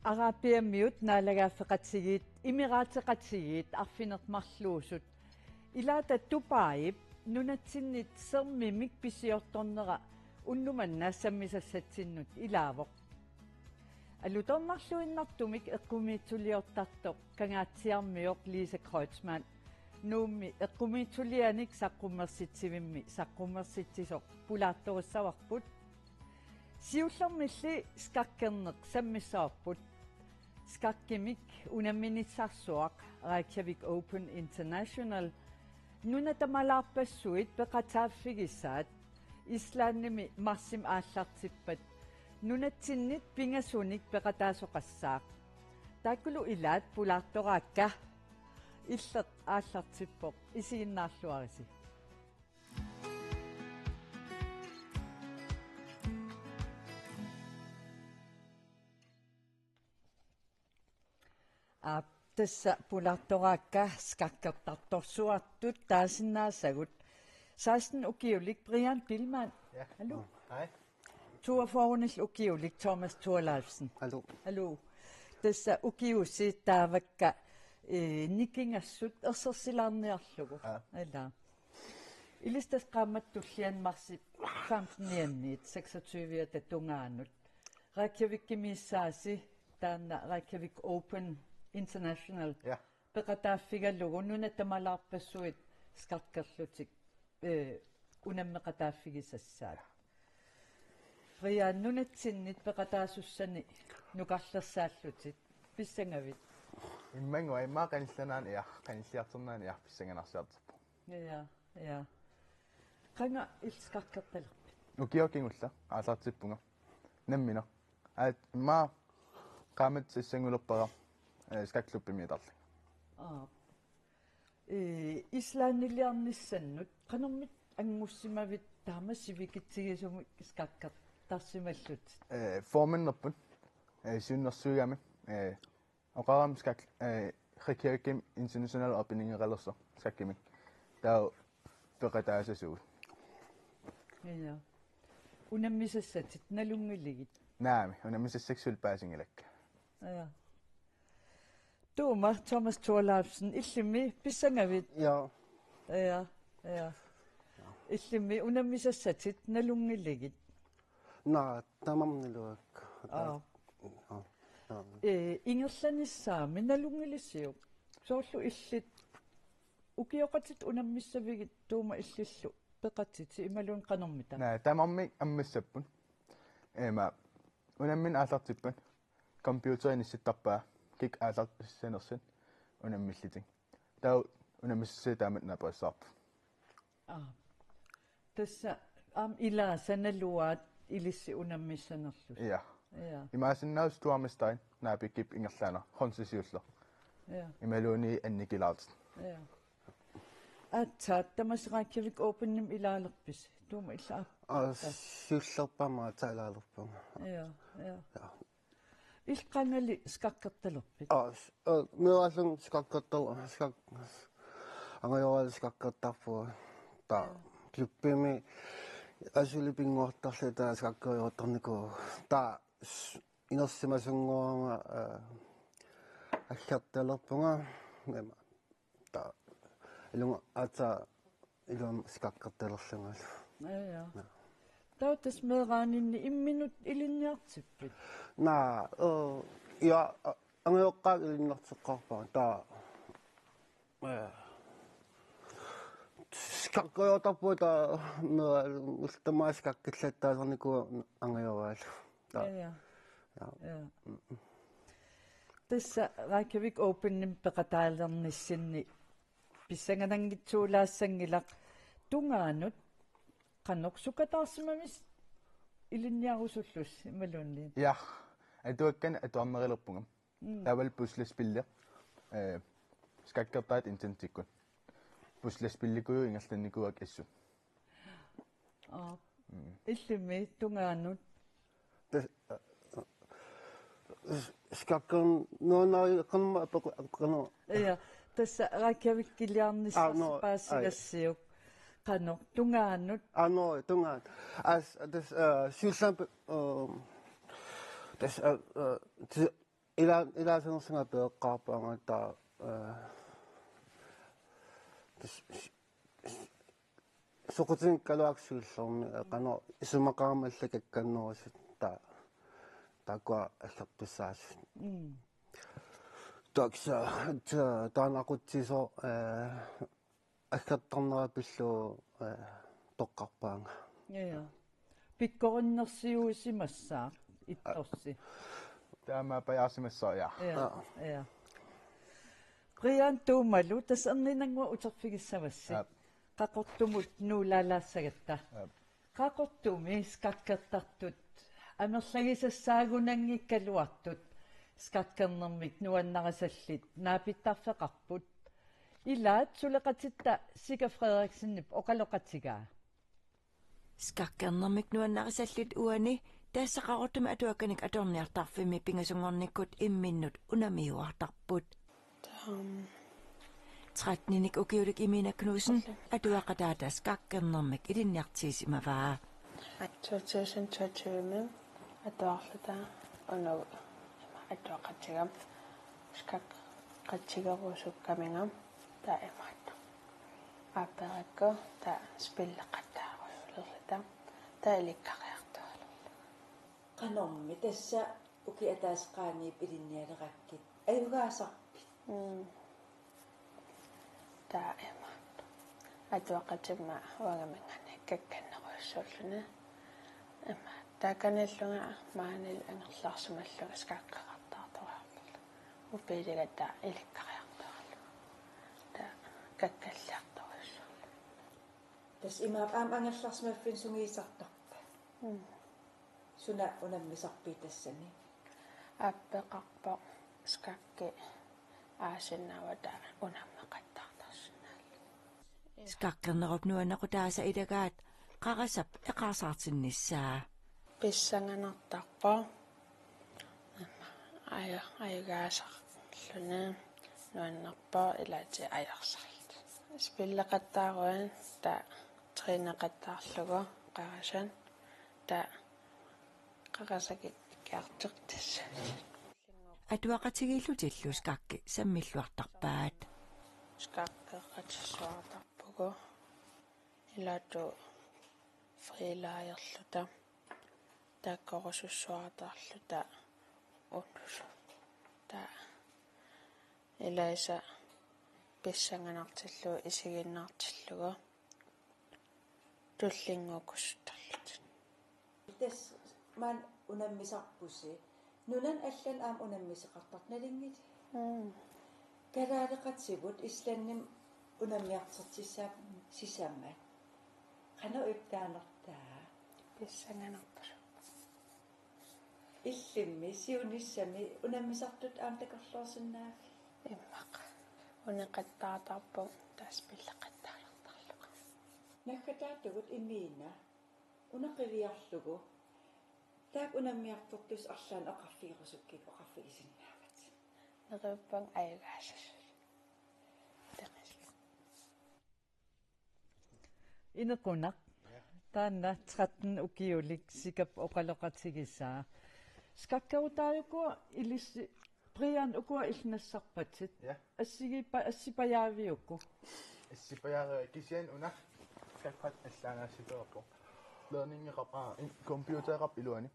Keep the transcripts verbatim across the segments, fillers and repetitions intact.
Arabiamiut naalagaaffeqatigiit, Emiraateqatigiit arfineq-marluusut, ilaata Dubaip nunatsinnit sermimik pisiortornera unnuk manna sammisassatsinnut ilaavoq. Alutornarluinnartumik eqqumiitsuliortartoq Kangaatsiarmioq Lise Kreutzmann Nuummi eqqumiitsulianik saqqummersitsivimmi saqqummersitsisoq pulaartorissavarput. Siullermilli skakkerneq sammissavarput. Skakkimik unamminissarsuaq Reykjavik Open International nunat tamalaarpassuit peqataaffigisaat Islandimi marsimi aallartippat nunatsinnit pingasunik peqataasoqassaaq. Taakkulu ilaat pulaartoraakka. Illeq aallartippoq, isiginnaarluarisi. Aap, tassa pulaartoraakka skakkertartorsuartut taasinnaasagut. Seksten ukiulik Brian Billmann. Ja. Hallo. Hej. Toogfyrre ukiulik Thomas Thorleifsen. Hallo. Hallo. Tassa ukiusi taavakka, eh, nikingassut ersersilaarniarlugu. Ja. Ila. Ilissi tassa qaammatit tulliani marsip femtenianniit seksogtyviata tungaanut Reykjavikimiissaasi taanna Reykjavik Open International. Ja. Peqataaffigalugu nunat tamalaarpassuit skakkerlutik, eh, unammeqataaffigisassaat. Brian, nunatsinnit peqataasussani nukarlersaallutit, pissangavit? Immannguaq, immaqa qanilliartornaani iar-, qanilliartornaani iar-, pissanganarsiartorpoq. Ja, ja. Qanga illit skakkertalerpit? Ukioq kingulleq aallartippunga. Nammineq. Aat, immaqa qaammatit sassanngulerpara, eh, skakklubbimi atorlunga. Aap. Eh, Islandiliarnissannut qanormita angussimavit taama sivikitsigisumik skakkertarsimallutit? Eh, formanderput, eh, siunnersuigami, eh, oqarami skak-, eh, Reykjavikimi International Openingeqalersoq skakkimik. Taava peqataasasugut. Ja. Unammisassatit nalunngiligit? Naamik, unammisassakka suli paasinngilakka. Ja. Tuuma, Thomas Thorleifsen, illimmi pissangavit? Ja. Ja, ja. Illimmi unammisassatit nalunngiligit? Naa, tamarmik naluakka. Aap. Ja. Ja. Eh, ingerlanissaami nalunngilisiuk? Soorlu illit ukioqatitta unammissavigit Tuuma illillu peqatitit imaluunniit qanormita? Naa, tamarmik ammassapput. Ima, unammineq aallartippat computerimi inissittarpaa, kikkut aallartissanersut unammillutik. Taava unammisassatit taamatut naaperissavarput. Aa. Tassa aamma ilaasa naluaat ilissi unammissanerlusi. Ja. Ja. Imaassinnaavoq stormesterit naapikkippat ingerlaannaq, Hansi siulleq. Ja. Imaluunniit Annikilaartit. Ja. Aatsaat tamassi Reykjavik Openimi ilaalerpisi? Tuuma illit aap-. Aa, siullerpaamik aatsaat ilaalerpunga. Ja, ja. Ja. Illit qangali skakkertalerpit? Aa, s-, aa, meeraallunga skakkertal-, skak-, angajoralugu skakkertarpunga. Taava klubbimi asuli pinnguartarlunga taava skakkeriartornikuuara. Taava s-, inersimasunngorama, aa, aggertalerpunga. Ima. Taava ilunga aatsaat ilumut skakkertalerlungalu. Ja, ja. Ja. Taava tassa meeraaninni imminut ilinniartippit? Naa, eh, ja, a-, angajoqqaakka ilinniarteqqaarpara. Taava, eh, skakkeriartorpunga taava meeraalunga ullut tamaasa skakkillattaasarnikuuara angajoraalu. Taava. Ja, ja. Ja. Ja. Mm. Tassa Reykjavik Openimi peqataalernissinni pissangananngitsuulaassanngilaq, tungaanut qanoq sukataarsimamisi ilinniarusullusi imaluunniit? Ja, atuakkanik atuarnerilerpunga. Mm. Taavalu puslespilli, eh, skakkertaat internetikkut. Puslespillikuuvoq ingerlannikuuakka assut. Aa. Mm. Illimmi tungaanut? Tas-, eh, s-, skakkernuunneqarama apeq-, apeqqaneq. Ja, tassa Reykjavikiliarnissarsi. Aa, no, paasigassiuk. Qanoq tungaanut? Aa, no, tungaanut. As, tassa, eh, siullermik, eh, tassa, eh, eh, tassa, Ila-, ilaasanersunga peeqqaarpaanga taava, eh, s-, s-, s-, soqutigigaluarlugu siullermik, eh, qanoq isumaqarama allat kakkannerusut taava, taakkua allertussaasut. Mm. Taakku, ta-, taanna aqutsisoq, eh, aggertarnera pillugu, eh, toqqarpaanga. Ja, ja. Pikkorinnersiuisimassaaq ittorsi. Taama pajaasimassaaq, ja. Ja, Aa. ja. Brian Tuumalu, tassa erniinnannguaq uterfigissavassi. Aap. Qaqortumut nuulaalaassagatta. Aap. Qaqortumi skakkertartut amerlagisassaagunanngikkaluartut skakkernermik nuannarisallit naapittarfeqarput. Ilaat suleqatitta Sika Frederiksenip oqaloqatigaa. Skakkernermik nuannarisallit uani tassa Qaqortumi atuakkanik atorniartarfimmi pingasunngornikkut imminnut unammiuartarput. Taam. Tretteninik ukiulik Imina Knudsen atuaqataata skakkernermik ilinniartigisimavaa. Two thousand twenty-two-mi atuarluta unagu ima atuaqatiga skakkeqatigerusukkaminga taava imaattoq. Aappeerakku taava spilleqattaarusulerluta taava ilikkariartualerluta. Qanormi tassa ukiup ataaseq qaangiup ilinnialerakkit? Ajugaasarpit? Mm. Taava ima. Atuaqatima uangaminngaanniit kakkannerujussuulluni. Ima. Taakaniillunga maanilu angerlarsimallunga skakkeqattaartuaarlunga. Mobiiliga taava ilikkariartuaarlunga. Taava kakkalliartorujussuullunga. Tassa imaappoq aamma angerlarsimaffinni sungiusartarpa? Mm. Suna unammisarpit tassani? Aappeqarpoq skakki aasinnaavata unammeqattaartarsinnaalluni. Skakkernerup nuannequtaasa ilagaat qarasap eqaarsaartinnissaa. Pissanganartarpoq. Aamma aju-, ajugaasarluni nuannerpoq ilaatigut ajorsarluta. Spilleqattaaruit taava træneqattaarlugu qarasat taava qarasakikkiartortissat. Atuaqatigiillutillu skakki sammilluartarpaat. Skakkeqatissuartarpugut. Ilaatigut friilaajarluta. Taakkorusussuartarluta unnusut. Taava ilaasa pissanganartillugu isiginnaartillugu tullinnguukusuttarluta. Tassa maani unammisarpusi. Nunani allani aamma unammisoqartartut nalunngilatit. Mm. Kalaaleqativut Islandimi unammiartortussaapput sisamat. Qanoq ippaanartaa? Pissanganarpoq. Illimmi siunissami unammisartut aamma takorloorsinnaavit? Immaqa. Uneqattaartarput taava spilleqattaalertarlunga. Naggataatigut Imina una qiviarlugu taakku unammiartortussat arlaannik oqarfigerusukkukku oqarfigisinnaavat? Neriuppunga ajugaasasut. Teqis. Inequnaq. Ja. Taanna tretten ukiulik Sikap oqaloqatigisaa. Skakkerutaajuku ilissi Brian ukua illit nassarpatit. Ja. Assigiippa-, assipajaaviuk? Assipajaarivara kisianni una skakkeqattaarluni allaanaassuteqarpoq. Ledningeqarpoq, aa, in-, computereqarpoq iluani.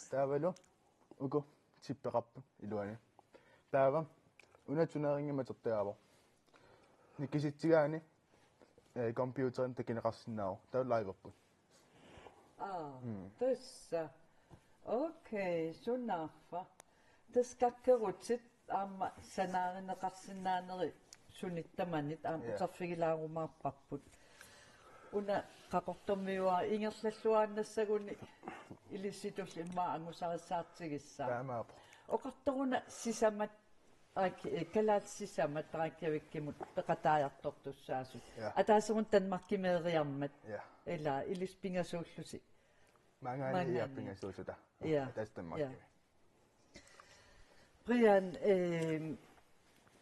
Taavalu uku chippeqarput iluani. Taava una turneringi matortagaavoq. Nikisitsigaanni, eh, computerini takuneqarsinnaavoq. Taava liverput. Aa, mm, tassa. Okay, sunaaffa. Tassa skakkerutit aamma sanaarineqarsinnaaneri sunit tamanit aamma, ja, uterfigilaarumaarparput. Una Qaqortormiuara ingerlalluaannassaguni ilissitulli immaqa angusarissaartigissaaq. Taamaappoq. Oqartoruna sisamat, Reykj-, eh, kalaallit sisamat Reykjavikimut peqataajartortussaasut. Ja. Ataaseruna Danmarkimeeriarmat. Ja. Ila ilissi pingasuullusi. Maanngaanniit, maanngaanniit. Pingasuulluta. Ja. Ataaseq Danmarkimi. Ja. Brian, eh,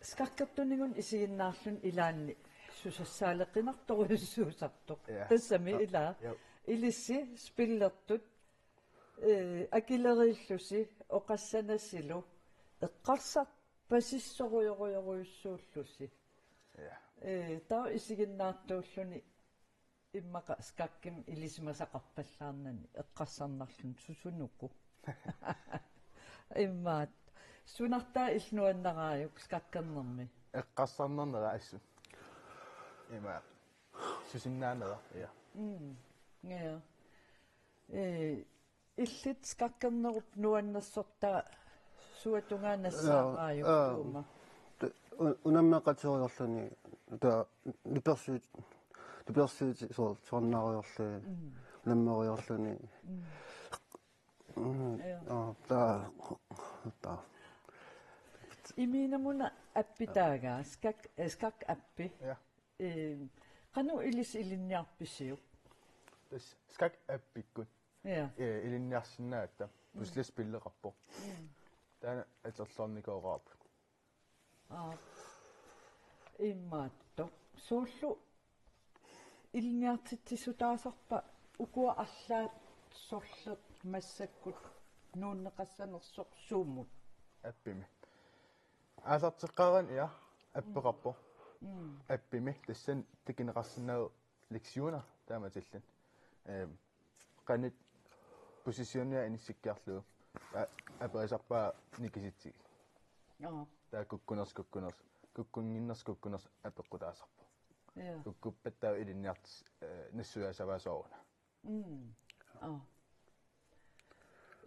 skakkertuninngunik isiginnaarluni ilaanni susassaaleqqinartorujussuusartoq. Ja. Tassami, ja, ila. Ja. Ilissi spillertut, eh, akileriillusi oqassanasilu eqqarsarpasissorujorujorujussuullusi. Ja. Ee, taava isiginnaartuulluni immaqa skakkimik ilisimasaqarpallaarnani eqqarsarnarluni susunuku. Immaqa sunartaa illit nuannaraajuk skakkernermi? Eqqarsarnernera assut. Ima. Susinnaanera, ja. Mm. Ja. Ee, illit skakkernerup nuannersortaa suatungaa nassaaraajuk Ja, ja. Tuuma? Te- u- unammeqaterujoorluni ta nipersuit nipersuit soor- soorunaarujoorluni unammerujoorluni. Mm, Ja. Aa, taa taa Imiinamuna appi taagaa, skak, eh, skak appi. Ja. Ee, qanoq ilissi ilinniarpisiuk? Tassa skak appikkut. Ja. Ee, ilinniarsinnaagatta. Puslespilleqarpoq. Taanna atorluarnikuugaarput. Aa. Imaattoq. Soorlu ilinniartitsissutaasarpa ukua arlaat sorleq massakkut nuunneqassanersoq suumut? Appimi. Aallarteqqaarani, ja, appeqarpoq. Appimi tassani takuneqarsinnaavoq lektiona taamatillugu. Ehm, qanoq positionia inissikkiarlugu. A- aperisarpaa nikisitsigit. Aa. Taava kukkunersoq kukkunersoq. Kukkunnginnersoq kukkunersoq apeqqutaasarpoq. Ja. Kukkuppat taava ilinniartut, eh, nassuiaassavaat sooruna. Mm. Aa.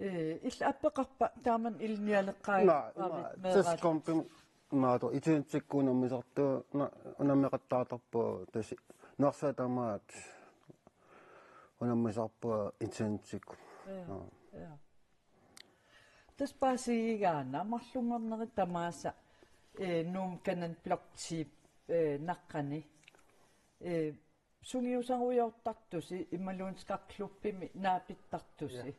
Ee, illit appeqarpa taamani ilinnialeqqaajappa? Naa, ima, tassa kompim mato itsuuntikku unammisartu na unammeqattaartarpoq tassa nuarsaat tamaat unammisarpoq itsuuntikku. Ja. Ja. Tassa paasigigaanni marlunngornerit tamaasa, ee, Nuummi Kanani Blok ti, ee, naqqani. Ee, sungiusarujoortartusi imaluunniit skakklubbimi naapittartusi. Ja.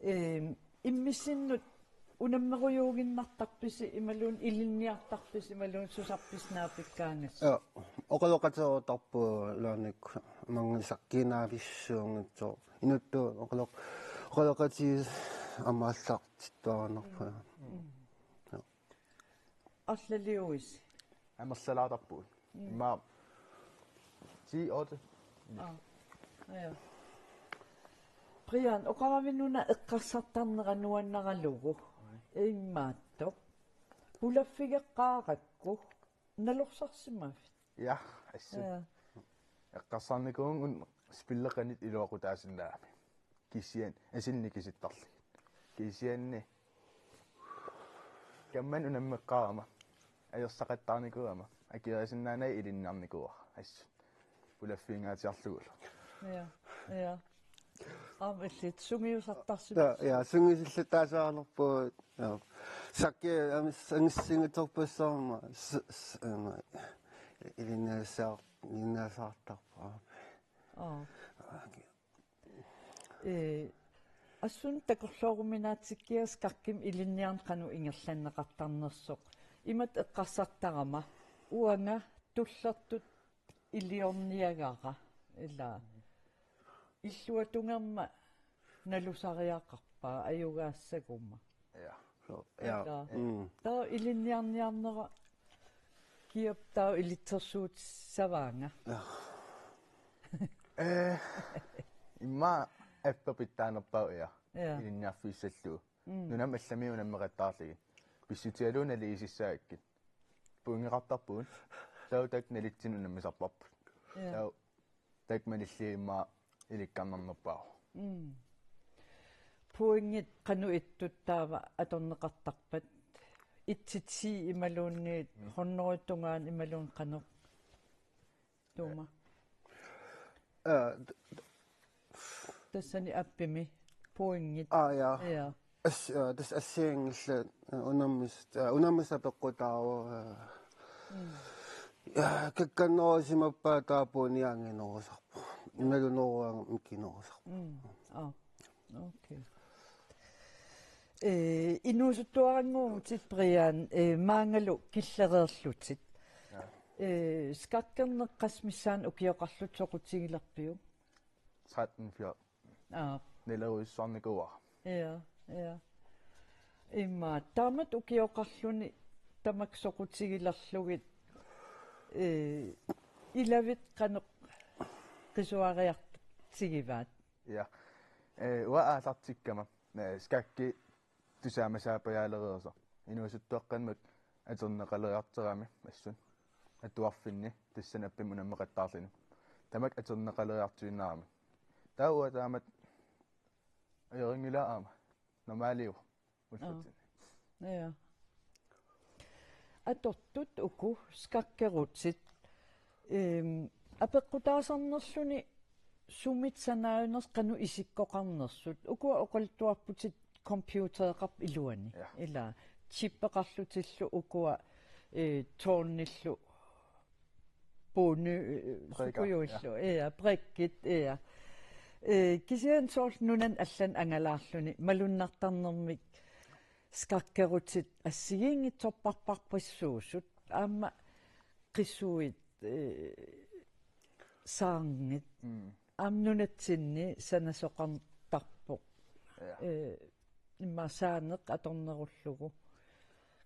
Ehm, immissinnut unammerujuuginnartarpisi imaluunniit ilinniartarpisi imaluunniit susarpisi naapikkaangassi? Ja, oqaloqaterutarpoq ilaannik manngisakkiinnavissuunngitsoq. Inuttut oqaloq oqaloqatigis amaallartittuarnerpoq. Arlaliuisi? Amerlalaartarpugut. Immaqa ti otte. Aa. Ja. Brian, oqaravinuna eqqarsartarnera nuannaralugu. Immaattoq. Pulaffigeqqaarakku nalorsarsimavit? Ja, assut. Ja. Eqqarsarnikuuvunga una spilleqanit iluaqutaasinnaagami. Kisianni asinnik kisittarlugit. Kisianni kamman unammeqqaarama. Ajorsaqattaarnikuugama. Akiuasinnaanai ilinniarnikuuara. Assut. Pulaffigingaatiarlugulu. Ja, ja. Aamma illit sungiusartarsimavit? Ja, ja, sungiusilluttaasaarnerput. Ja. Sakki amis angissinngitsorpassuarma. S- s- ima, ilinniasaar- ilinniasaartarpoq. Aa. Ee, assunik takorlooruminaatsikkiga skakkimik ilinniarneq qanoq ingerlanneqartarnersoq. Imatut eqqarsartarama uanga tullertut iliorniagara ila illuatungerma nalusariaqarpaa ajugaassaguma. Ja. So, ja. Ja. Mm. Taava ilinniarniarnera kiap taava ilitsersuutissavaanga? Eh, immaqa appi pitsaanerpaavoq, ja. Ja. Ilinniarfigissallugu. Mm. Nunami allami unammeqattaarlugit. Pissutigalugu naligiissagakkit. Pointeqartarpugut. Taava taakku nalitsinnut unammisarparput. Ja. Taava taakku malillugu immaqa ilikkarnarnerpaavoq. Mm. Pointit qanoq ittut taava atorneqartarpat? Et til ti imaluunniit hundredet tungaanut imaluunniit qanoq? Tuuma. Ja, d- Tassani appimi pointit. Aa, ja. Ja. As- ja, tassa assigiinngillat, eh, unammis- eh, unammisaq peqqutaavoq, eh. Ja, kakkannerusimappat taava pointianginerusarpoq. Nalunerugaangat mikinerusarpoq. Mm. Aa. Okay. Ee, inuusuttuarannguuvutit Brian, ee, maangalu killereerlutit. Ja. Ee, skakkerneq qassit missaanni ukioqarlutit soqutigilerpiuk? Tretten fjorten. Aa. Nillerujussuarnikuuara. Ja, ja. Immaqa taamatut ukioqarluni tamakku soqutigilerlugit, ee, ilavit qanoq qisuariartigivaat? Ja. Ee, uanga aallartikkama, ee, skakki tusaamasaapajaaleriarlugu. Inuusuttuaqqamut atorneqaleriartorami assut. Atuarfinni tassani appimmi unammeqattaarluni. Tamakku atorneqaleriartuinnarami. Taava uanga taamatut ajorinngilara aamma. Normaliuvoq. Aa. Ullutsinnut. Ja. Atortut uku skakkerutit, ehm, apeqqutaasarnerluni sumit sanaajunersut qanoq isikkoqarnersut. Ukua oqaluttuarputit computereqarput iluani. Ja. Ila chippeqarlutillu ukua, eh, tårnillu puuni, eh, brikker, sukujuillu, ja. Ja, brikkit, ja. Eh, kisianni soorlu nunani allani angalaarluni malunnartarnermik skakkerutit assigiinngitsorparparpassuusut, aamma qisuit, eh, saarngit, mm, aamma nunatsinni sanasoqartarpoq. Ja. Eh, immaqa saaneq atornerullugu,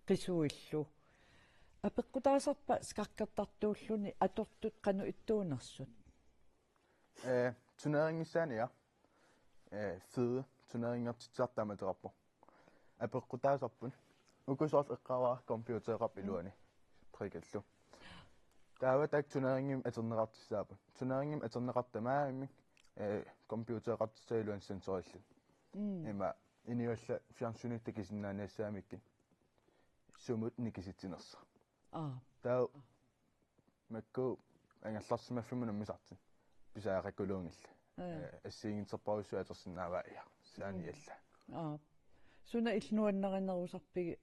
qisuillu. Apeqqutaasarpa skakkertartuulluni atortut qanoq ittuunersut? Ee, turneringissaani, ja. Ee, fede turneringertitsisartut aamma ateqarpoq. Apeqqutaasarput. Uku soorlu eqqaavara computereqarput iluani. Brikkallu. Taava taakku turneringimik atorneqartussaapput. Turneringimik atorneqartut tamarmik, ee, computereqartussapput iluani sensorillu. Mm. Ima inuillu fjernsynikkut takusinnaaniassagamikkit sumut nikisitsinersoq. Aa. Taava makku angerlarsimaffimmut unammisartut. Pisariaqarluunngillat. Aa. Ee, assigiinngitsorpassuit atorsinnaavaat, ja. Saaniallat. Mm. Aa. Suna illit nuannarinerusarpigit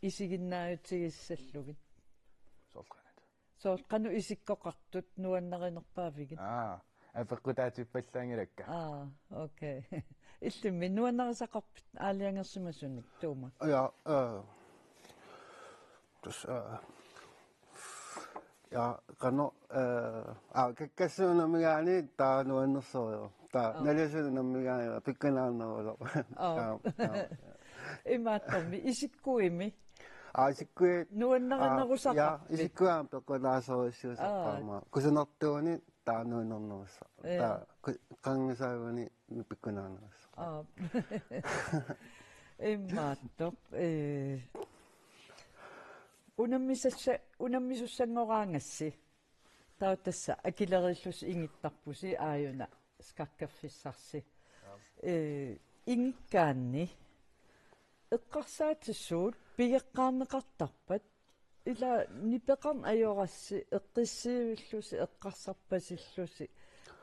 isiginnaajutigissallugit? Soorlu qanoq? Soorlu qanoq isikkoqartut nuannarinerpaavigit? Aa, apeqqutaatippallaanngilakka. Aa, okay. Illimmi nuannarisaqarpit aalajangersimasunik, Tuuma? Ja, øh, dus, øh, ja, qanoq, øh, aa, kakkassuup unammigaanni taava nuannersorujuk. Taava, aa, naliasuup unammigaanni pikkunaarneruvoq. Aa. Aa, aa. Imaattormi, isikkuimi? Aa, isikkuit. Nuannarinerusaqarpit? Aa, ja, isikkuit aamma peqqutaasorujussuusarput aamma. Aa. Kusanartuunik taava nuannernerussaaq. Ja. Taava ku-, qangasaaguni pikkunaarnerussaaq. Aap. Imaattoq, ee, unammisassa-, unammisussanngoraagassi. Taava tassa akileriillusi ingittarpusi aajuna skakkerfissarsi. Aap. Ee, ingikkaanni eqqarsaatissut pigeqqaarneqartarpat? Ila nipeqarneq ajorassi, eqqissivillusi, eqqarsarpasillusi.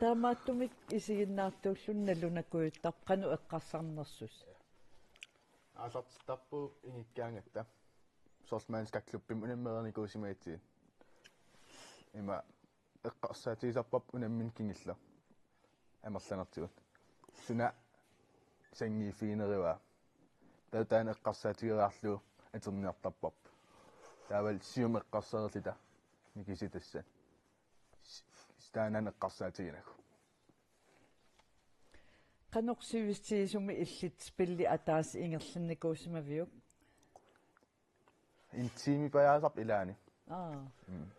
Taamaattumik isiginnaartuulluni nalunakujuttarpoq qanoq eqqarsarnersusi. Aallartittarpugut ingikkaangatta. Soorlu maani skakklubbimi unammereernikuusimagatsigit. Ima eqqarsaatigisarparput unammineq kingulleq amerlanertigut. Suna sanngiiffiginerivaa. Taava taanna eqqarsaatigeriarlugu atorniartarparput. Taavalu siumut eqqarsarluta nikisitassat. S-, taanna eqqarsaatiginagu. Qanoq sivisutigisumik illit spilli ataaseq ingerlannikuusimaviuk? En time pajaasarpoq ilaanni. Aa. Mm.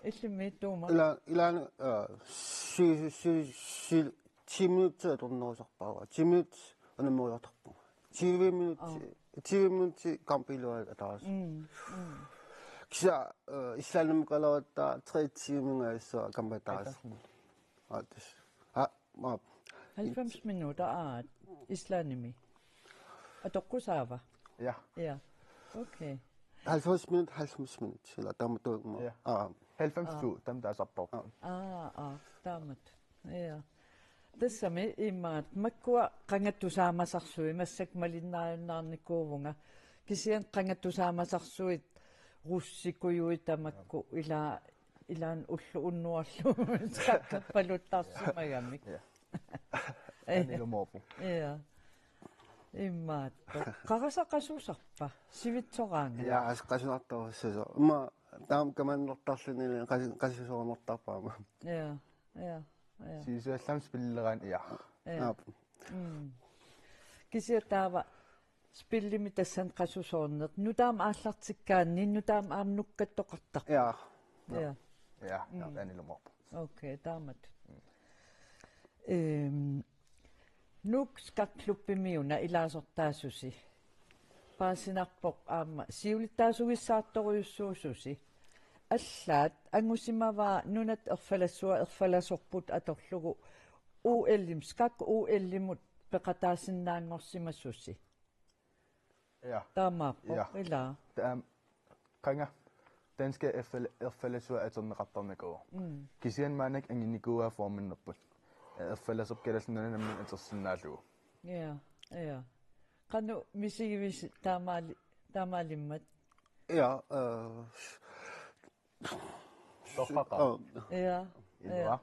Illimmi Tuuma? Ila-, ilaanni, øh, si-, si-, si-, ti minutsit atornerusarpara. Ti minutsit unammerujussuusarpunga. Tyve minutsit, aa, tyve minutsit kampi iluani ataaseq. Mm, mm. Kisianni, øh, Islandimiikkaluarutta tre timer issuaa kampi ataaseq. Ataaseq. Aa, tassa. Aa, maa. Halvfems minutter, aa, Islandimi. Atoqqusaava? Ja. Ja. Okay. Halvfems minut, halvfems minut. Ila taamatut, maa. Ja. Aa. Halvfems to, aa, taama taasarparput. Aa. Aa, aa, taamatut. Ja. Tassami imaattoq makkua qanga tusaamasarsuit, massakkut malinnaajunnaarnikuuvunga. Kisianni qanga tusaamasarsuit russikujuit tamakku ila ilaanni ulloq unnuarlu skakkerpaluttarsimagamik. Ja. Anilumoorpu. Ja. Imaattoq. Qarasaq qasusarpa? Sivitsoraangata? Ja, as-, qasunartorujussuusoq. Immaqa taama kamannertarluni qas-, qasusoornertarpoq aamma. Ja, ja, ja. Sivisuallarmat spilleraanni, ja. Ja. Aap. Mm. Kisianni taava Spillimik tassani qasusoorneq. Nutaamik aallartikkaanni, nutaamik aamma nukkattoqartarpoq. Ja. Ja. Ja, ja, mm, anilumoorpoq. Okay, taamatut. Ehm, Nuuk Skakklubbimi una ilaasortaasusi. Paasinarpoq aamma siulittaasuugissaartorujussuususi. Allaat angusimavaa nunat erfalassua erfalasorput atorlugu O L-im, skak O L-imut peqataasinnaanngorsimasusi. Ja. Taamaappoq, ja, ilaa. Taam-, qanga danske erfal-, erfalassua atorneqartarnikuuvoq. Mm. Kisianni maannakkut anginnikuuaa formannerput. Erfalasorput Kalaallit Nunaanni nammineq atorsinnaallugu. Ja, ja. Qanoq misigivisi taamaali-, taamaalimmat? Ja, øh, Torraqa. Ja. Ilua. Ja.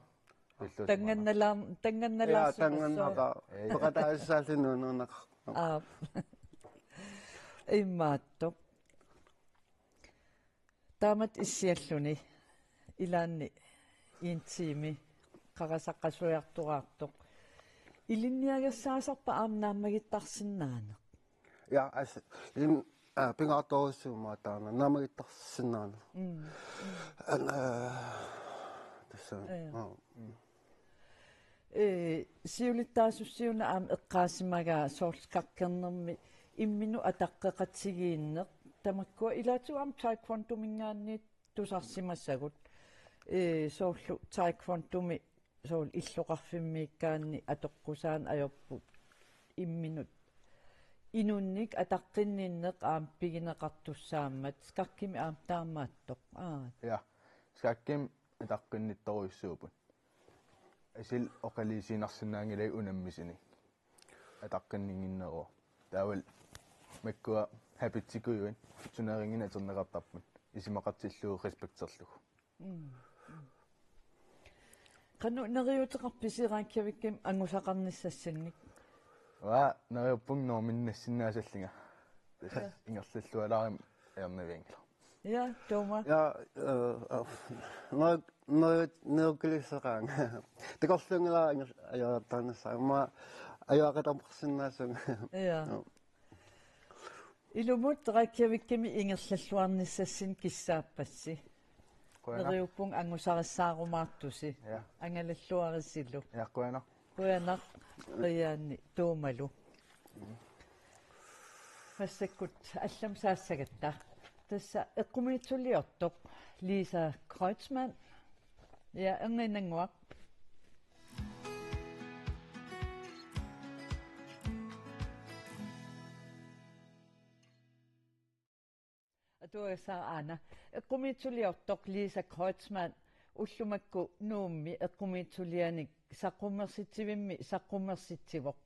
Pilluusimaarnaq. Tangannalaar-, ja, tangannalaarsimassaaq. Tangannalaar-. Ei. Peqataasissaalluni nuunneqar. Aap. Imaattoq. Taamatut issialluni ilaanni en time qarasaqqasuiartoraartoq. Ilinniagassaasarpa aamma naammagittarsinnaaneq? Ja, altså, en, øh, pingaartorujussuuvoq taanna naammagittarsinnaaneq. Mm. An, øh, tassa, ja, øh, mm. Ee, siulittaasussiuna aamma eqqaasimagaa soorlu skakkernermi imminut ataqqeqatigiinneq, tamakkua ilaatigut aamma taekwondominngaanniit tusarsimasagut. Ee, soorlu taekwondomi soorlu illoqarfimmiikkaanni atoqqusaaneq ajorput imminut inunnik ataqqinninneq aamma pigineqartussaammat, skakkimi aamma taamaattoq. Aa. Ja, skakkimi ataqqinnittorujussuupput. Asil oqaluusiinnarsinnaanngilai unammisuni. Ataqqinninnginneruvoq. Taavalu makkua habitsikujuit turneringinik atorneqartarput. Isumaqatillugu respekterlugu. Mm, mm. Qanoq neriuuteqarpisi Reykjavikimi angusaqarnissassinnik? Uanga neriuppunga norminnassinnaasallunga. Tassa, ja, ingerlallualaaruma ajornavianngilaq. Ja, Tuuma. Ja, øh, øh, neriuk-, neriuk-, neriukkulissuaqaanga. Takorluunngilara inger-, ajoratarnissaa. Aamma ajoratarsinnaassuunga. Ja. Ja. Ilumut Reykjavikimi ingerlalluarnissassinnik kissaappassi. Qujanaq. Neriuppunga angusarissaarumaartusi. Ja. Angalalluarisilu. Ja, qujanaq. Qujanaq, Qiiaanni Tuumalu. Mm. Massakkut allamut saassagatta. Tassa eqqumiitsuliortoq Lisa Kreutzmann. Ja, erniinnannguaq. Atuagassara aana. Eqqumiitsuliortoq Lisa Kreutzmann ullumakku Nuummi eqqumiitsulianik saqqummersitsivimmi saqqummersitsivoq.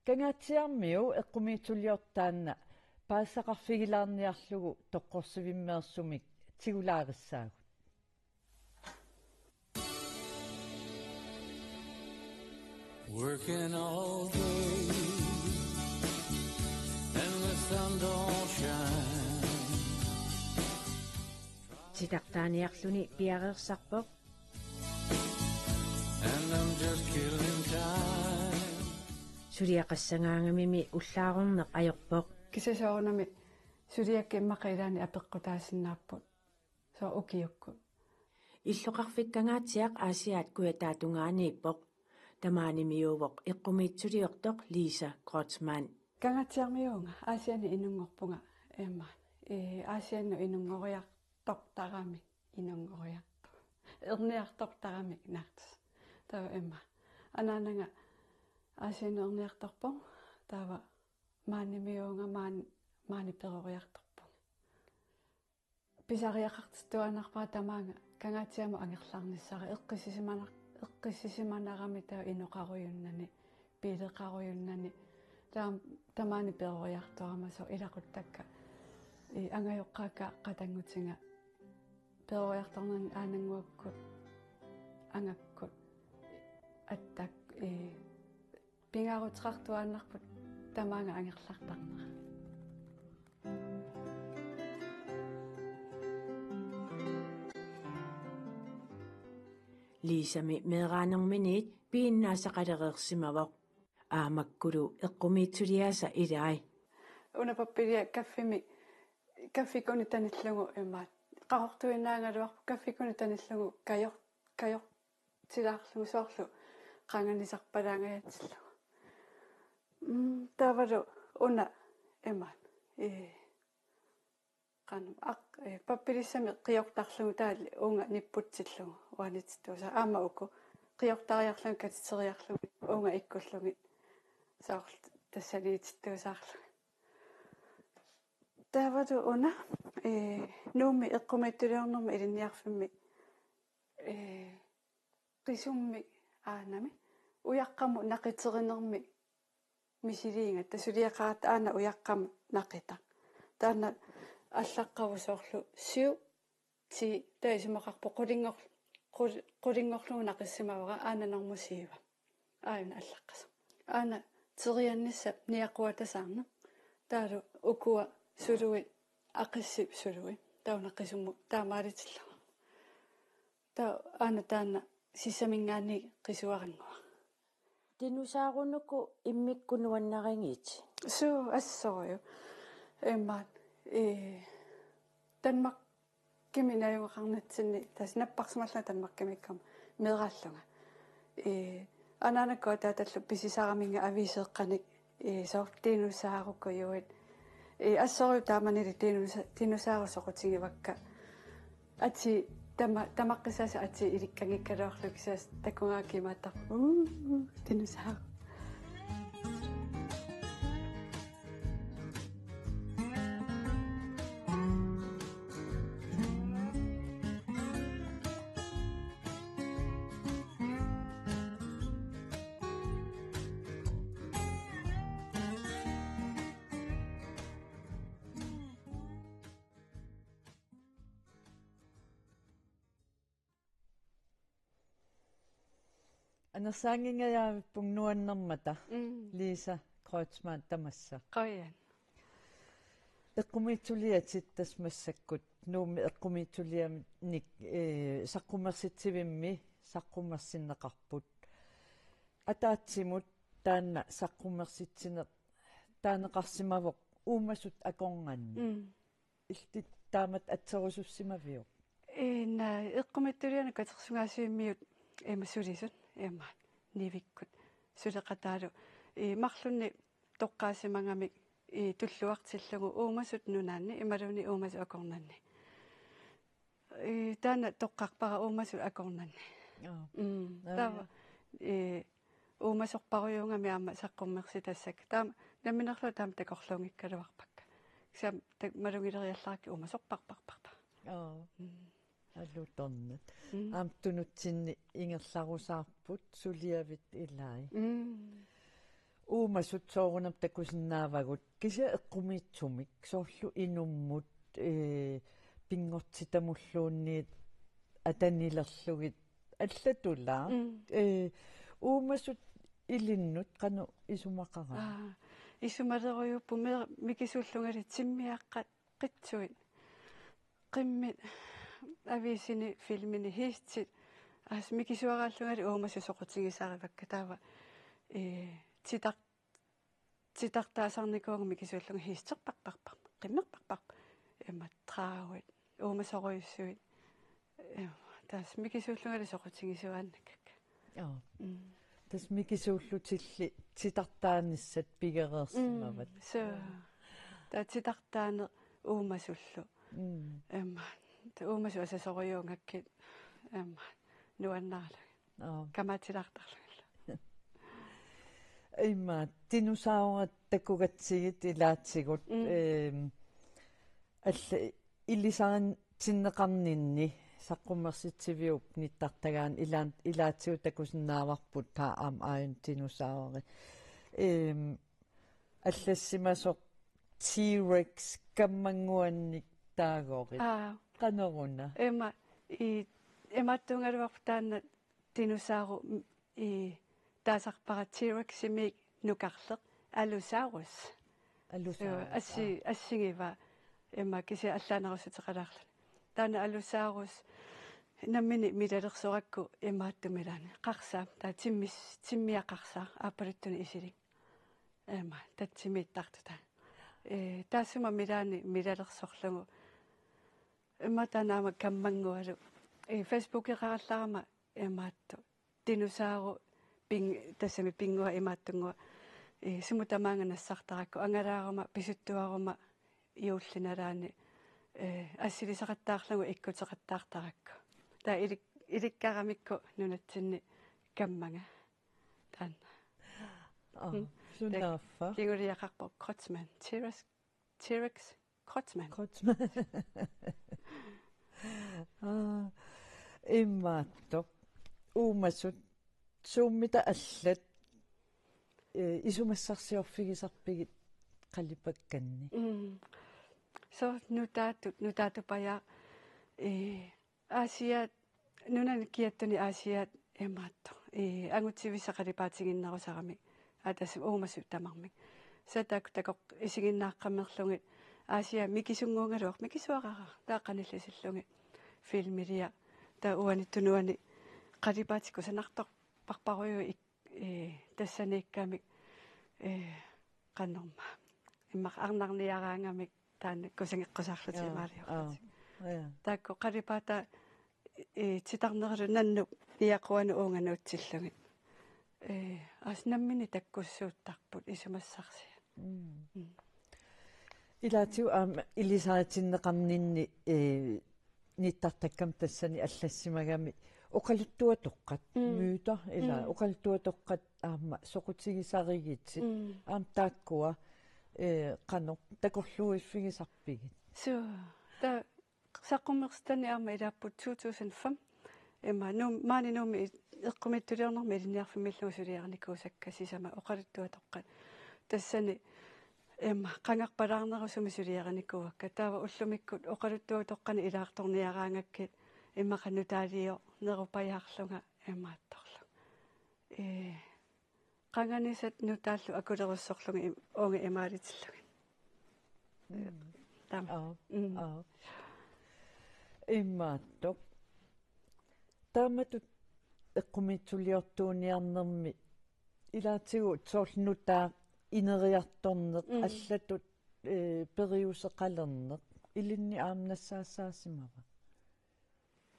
Kangaatsiarmiu eqqumiitsuliortoq taanna paasisaqarfigilaarniarlugu toqqorsivimmeersumik tigulaarissaagut. Working all day and the sun don't shine. Titartaaniarluni piareersarpoq. And I'm just killing time. Suliaqassagaangamimi ullaarorneq ajorpoq. Kisianni soorunami suliakka immaqa ilaanni apeqqutaasinnaapput. Soorlu ukiukkut. Illoqarfik Kangaatsiaq Aasiaat kujataatungaaniippoq. Tamaanimiuuvoq eqqumiitsuliortoq Lisa Kreutzmann. Kangaatsiarmiuuvunga, Aasianni inunngorpunga, imma. Ee, Aasiannut inunngoriartortaramik, inunngoriartor-, erniartortaramik naartus. Taava imma. Anaanaga Aasiannut erniartorpoq, taava maanimiuuvunga maan-, maani peroriartorpunga. Pisariaqartittuaannarpara tamaanga Kangaatsiamut angerlarnissara eqqissisimanar-, eqqissisimanarami taava inoqarujunnani, biileqarujunnani, taam-, tamaani peroriartorama soorlu ilaquttakka, ii, angajoqqaakka qatanngutiga peroriartornerani aanannguakkut, angakkut, attak-, ii, pingaaruteqartuaannarput tamaanga angerlartarnera. Lisami meeraanerminiit piginnaasaqalereersimavoq. Aamakkulu eqqumiitsuliaasa ilai. una pappilia kaffimi, kaffikkunni tanillugu imaat. Qaqortuinnaagaluarpoq kaffikkunni tanillugu kajor-, kajortilaarlugu soorlu qanganisarpalaangajatsillugu. Mm, taavalu una imaat. Ee, qanoq, aq-, ee, pappilissami qiortarlugu taavalu uunga nipputsillugu uanitittuusa aamma uku qiortariarlugit katiteriarlugit uunga ikkullugit soorlu tassaniitittuusaarlugit. Taavalu una, ee, Nuummi eqqumiitsuliornermi ilinniarfimmi, ee, qisummik aanami ujaqqamut naqiterinermi misiliigatta suliaqaratta aana ujaqqamut naqitaq. Taanna allaqqavoq soorlu syv, ti, taava isumaqarpoq qulinngor-, qul-, qulinngorlugu naqissimavara aana normu syv. Aajuna allaqqasoq. Aana teriannissap niaquatasaarneq. Taavalu ukua suluit, aqissip suluit. Taava una qisummut taamaalitillugu. Taava aana taanna sissaminngaanniit qisuarannguaq. Dinosaurernuku immikkut nuannarigit? Suu, assorujussuaq. Imaat, ee, Danmarkimi najugaqarnitsinni, tassa napparsimallunga Danmarkimiikkama meeraallunga. Ee, anaanakkut ataatallu pisisaraminnga aviiseeqqanik, ee, soorlu dinosaurukujuit. Ee, assorujussuaq taamanili dinosa-, dinosaurut soqutigivakka. Atii tama-, tamaqqissaasa atii ilikkanngikkaluarlugit kisianni takugaakka imaattarput. Uu, dinosaur. Anersaanngingajavippunga nuannermata. Mm. Lisa Kreutzmann tamassa. Qujan. Eqqumiitsuliatit tassa massakkut Nuummi eqqumiitsulianik, ee, saqqummersitsivimmi saqqummersinneqarput. Ataatsimut taanna saqqummersitsineq taaneqarsimavoq uumasut akornanni. Mm. Illit taamatut atserusussimaviuk? Ina, eqqumiitsulianik katersugaasivimmiut ima sulisut, ima nivikkut suleqataalu. Ee, marlunnik toqqaasimagamik, ee, tulluartillugu uumasut nunaanni, imaluunniit uumasut akornanni. Ee, taanna toqqarpara uumasut akornanni. Joo. Mm, joo, taava, joo. Ee, uumasorparujuugami aamma saqqummersitassakka. Taama namminerlu taama takorluunngikkaluarpakka. Kisianni ta-, malugileriallarakkit uumasorparparparpara. Joo. Mm. Alutornaq. Mm. Aamma tunutsinni ingerlarusaarput suliavit ilai. Mm. Uumasut soorunami takusinnaavagut kisianni eqqumiitsumik soorlu inummut, ee, pinngortitamulluunniit atanilerlugit allatulaa. Mm. Ee, uumasut ilinnut qanoq isumaqaraa? Aa, isumalerujuupput mi-, mikisuullungali timmiaqqat qitsuit. Qimmit aviisini, filmini hiistit. Assut mikisuaraallungali uumasut soqutigisarivakka taava. Ee, titar-, titartaasarnikuuvunga mikisuullunga hiisterparparpar, qimmerparpar. Ima draguit, uumasorujussuit. Ima, tassa mikisuullungali soqutigisuaannakkakka. Joo. Mm. Tassa mikisuullutilli titartaanissat pigereersimavat. Mm, suu. Taava titartaaneq uumasullu. Mm. Ima, taava uumasut asasorujuugakkit, ima, nuannaarlugit. Joo. Kamaatilaartarlugillu. Ima, dinosaurit takugatsigit ilaatigut, mm, ehm, alla ilisaritinneqarninni saqqummersitsiviup nittartagaani ilaan-, ilaatigut takusinnaavarput taava aamma aajuna dinosauri. Ehm, allassimasoq T-Rex kammannguannik taagorit. Aa. Qanoruna? Ima, i-, imaattuugaluarpoq taanna dinosauri, m-, i-, taasarpara T-Reximiit nukarleq, Allosaurus. Allosaurus, suu, assi-, aa, assigiva, ima kisianni allaanerussuteqalaarluni. Taanna Allosaurus nammineq milalersorakku imaattumik ilaanni. Qarsaap, taava timmis-, timmiaq qarsaaq, aappaluttunik isilik. Ima, tatsimiittartutaa. Ee, taassuma milaani milalersorlugu. Immaqa taanna aamma kammangualu. Ee, Facebookeqarallarama imaattoq. Dinosaurit ping-, tassami pinnguaq imaattunnguaq. Ee, sumut tamaanga nassartarakku angalaaruma pisuttuaruma juullip nalaani. Ee, assilisaqattaarlugu ikkuteqattaartarakku. Taava ilik-, ilikkaramikku nunatsinni kammanga. Taanna. Aa, mm. Sunaaffa? Kingulliaqarpoq Kreutzmann. T-Rex, T-Rex Kreutzmann. Kreutzmann. Aa, imaattoq. Uumasut, suummita allat, ee, isumassarsiorfigisarpigit qalipakkanni? Mm. Soorlu nutaatut, nutaatupajaa, ee, Aasiaat, nunani kiattuni Aasiaat imaattoq. Ee, angutivissaq qalipaatiginnerusaramik. Aa, tassa uumasut tamarmik. Tassa taakku takoq isiginnaaqqammerlugit. Aasiaat mikisunnguugaluarpoq, mikisuarara. Taava qanillisillugit. Filmiliaq. Taava uani tunuani qalipaatit kusanartorpassuupput ik-, ee, tassaniikkamik, ee, qanormaa. Immaqa arnarniaraangamik taanna kusageqqusarlutik. Jaa, imaaliorlutik. Aa, jaa. Taakku qalipaataa, ee, titarnerilu nannuk niaquanut uunga nuutsillugit. Ee, assut nammineq takkussuuttarput isumassarsiat. Mm. Mm. Ilaatigut aamma ilisaritinneqarninni, ee, nittartakkami tassani allassimagami oqaluttuatoqqat, mm, myter, ilaa, mm, oqaluttuatoqqat aamma soqutigisarigitit, mm, aamma taakkua, ee, qanoq takorluuiffigisarpigit? Suu, taava saqqummersitani aamma ilaapput two thousand five. Immaqa Nuum-, maani Nuummi i-, eqqumiitsuliornermi ilinniarfimmiillunga suliarinikuusakka sisamat oqaluttuatoqqat. Tassani immaqa qangarpalaarnerusumik suliarinikuuakka. Taava ullumikkut oqaluttuatoqqani ilaartorniaraangakkit immaqa nutaaliornerupajaarlunga imaattorlu. Ee, qanganisat nutaallu akulerussorlugit im-, uunga imaalitillugit. Mm. Taama. Aap, mm, aap. Imaattoq. Taamatut eqqumiitsuliortuuniarnermi ilaatigut soorlu nutaaq ineriartorneq, mm, allatut, ee, periuseqalerneq ilinni aamma nassaassaasimava?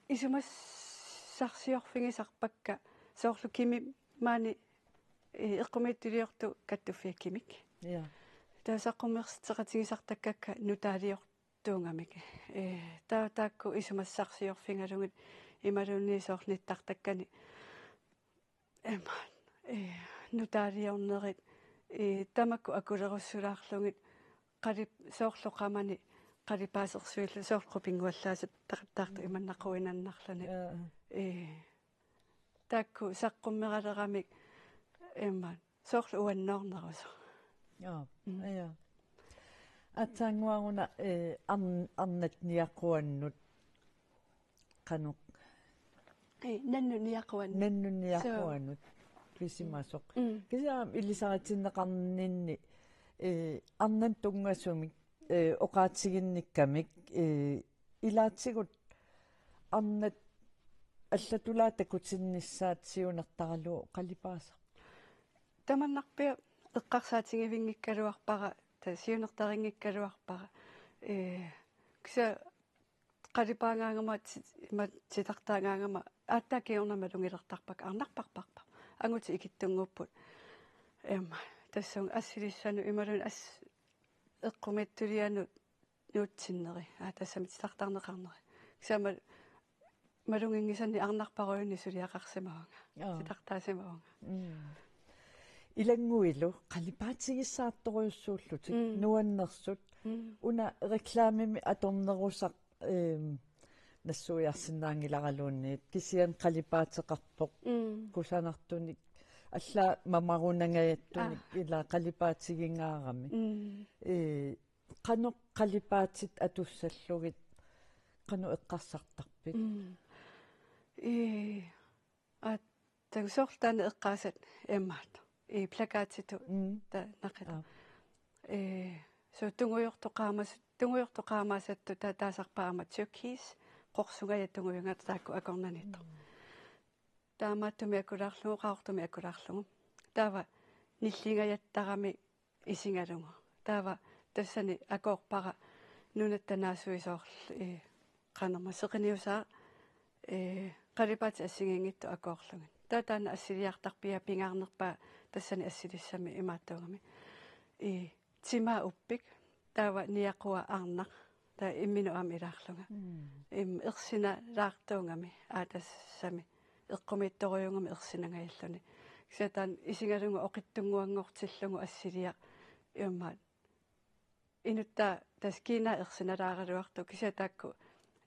Isumassarsiorfigisarpakka soorlu Kimi maani, ee, eqqumiitsuliortoq Kattuffiat Kimik. Ja. Taava saqqummersitseqatigisartakkakka nutaaliortuugamik. Ee, taava taakku isumassarsiorfigalugit imaluunniit soorlu nittartakkani. Ima, ee, nutaaliornerit, ee, tamakku akulerussulaarlugit qalip-, soorlu qamani qalipaasersuillu soorlu qupinnguallaasut tar-, tartu imannaquinannarluni. Aa. Ee, taakku saqqummeraleramik ima soorlu uannoornerusoq. Jaa, mm, ja. Aatsaannguaq una, ee, arn-, arnat niaquannut qanoq. Ee, nannut niaquannut. Nannut niaquannut. Suu. Pisimasoq. Mm. Kisianni ilisaritinneqarninni, ee, arnanut tunngasumik, ee, oqaatiginnikkamik, ee, ilaatigut arnat allatulaat takutinnissaat siunertaralugu qalipaasarput? Tamannarpiaq eqqarsaatigivinngikkaluarpara, ta-, siunertarinngikkaluarpara. Ee, kisianni qalipaagaangama ti-, ima titartaagaangama aatsaat kingorna malugilertarpakka arnarparparput. Angutit ikittunnguupput. Ima, tassunga assilissanut imaluunniit as-, eqqumiitsulianut nuutsinneri. Aa, tassami titartarneqarneri. Kisianni maluginngisannik arnarparujunik suliaqarsimavunga. Jaa. Titartaasimavunga. Mm. Ilannguilu qalipaatigissaartorujussuullutik, mm, nuannersut. Mm. Una reklamemi atornerusaq, eem, nassuiarsinnaanngilaraluunniit, kisianni qalipaateqarpoq. Mm. Kusanartunik, allaat mamarunangajattunik, aa, ilaa qalipaatigingaarami. Mm. Ee, qanoq qalipaatit atussallugit, qanoq eqqarsartarpit? Mm. Ee, aa, takusortaani eqqaasat imaat. Ee, plakatitut, mm, ta-, naqitut. Aa. Ee, suu tungujortoq qaamas-, tungujortoq qaamaasattut ta-, taasarpaat aamma turkis, qorsungajak tungujungajak taakku akornanniittoq. Mm. Taamaattumik akulaarlugu, qaqortumik akulaarlugu. Taava nilliingajattarami isigalugu. Taava Tassani akoorpara nunatta naasuisoorl-, ee, qanormaa seqinniussaaq, ee, qalipaatit assigiinngitsut akoorlugit. Taava taanna assiliartarpiaa pingaarnerpaaq tassani assilissami imaattuugami. Ee, timaa uppik, taava niaqua arnaq, taava imminut aamma ilaarlunga. Mm. Im, ersinalaartuugami, aa tassami. Eqqumiitsorujuugami ersinangajalluni. Kisianni taanna isigalugu oqitsunnguanngortillugu assiliaq immaqa. Inuttaa tassa kiinaa ersinalaaraluartoq kisianni taakku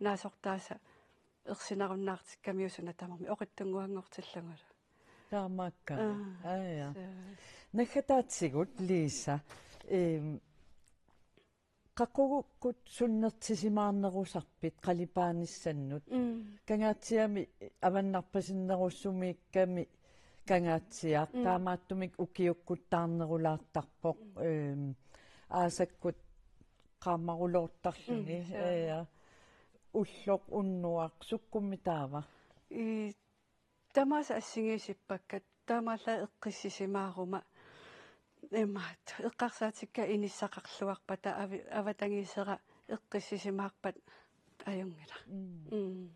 naasortaasa ersinarunnaartikkamiuk suna tamarmi oqitsunnguanngortillugulu. Taamaakkami. Aa, aa, ja. Suu. Naggataatigut, Lisa, ehm, qaqugukkut sunnertisimaarnerusarpit qalipaanissannut? Mm. Kangaatsiami avannarpasinnerussumiikkami Kangaatsiaq, mm, taamaattumik ukiukkut taarnerulaartarpoq, mm, ehm, aasakkut qaammaruloortarluni, mm, suu, ja. Ulloq unnuaq, sukkummi taava? Ii, tamaasa assigiissippakka, taamaallaat eqqissisimaaruma. Imaattoq, eqqarsaatikka inissaqarluarpata avi-, avatangiisera eqqissisimaarpat ajunngilaq. Mm. Mm.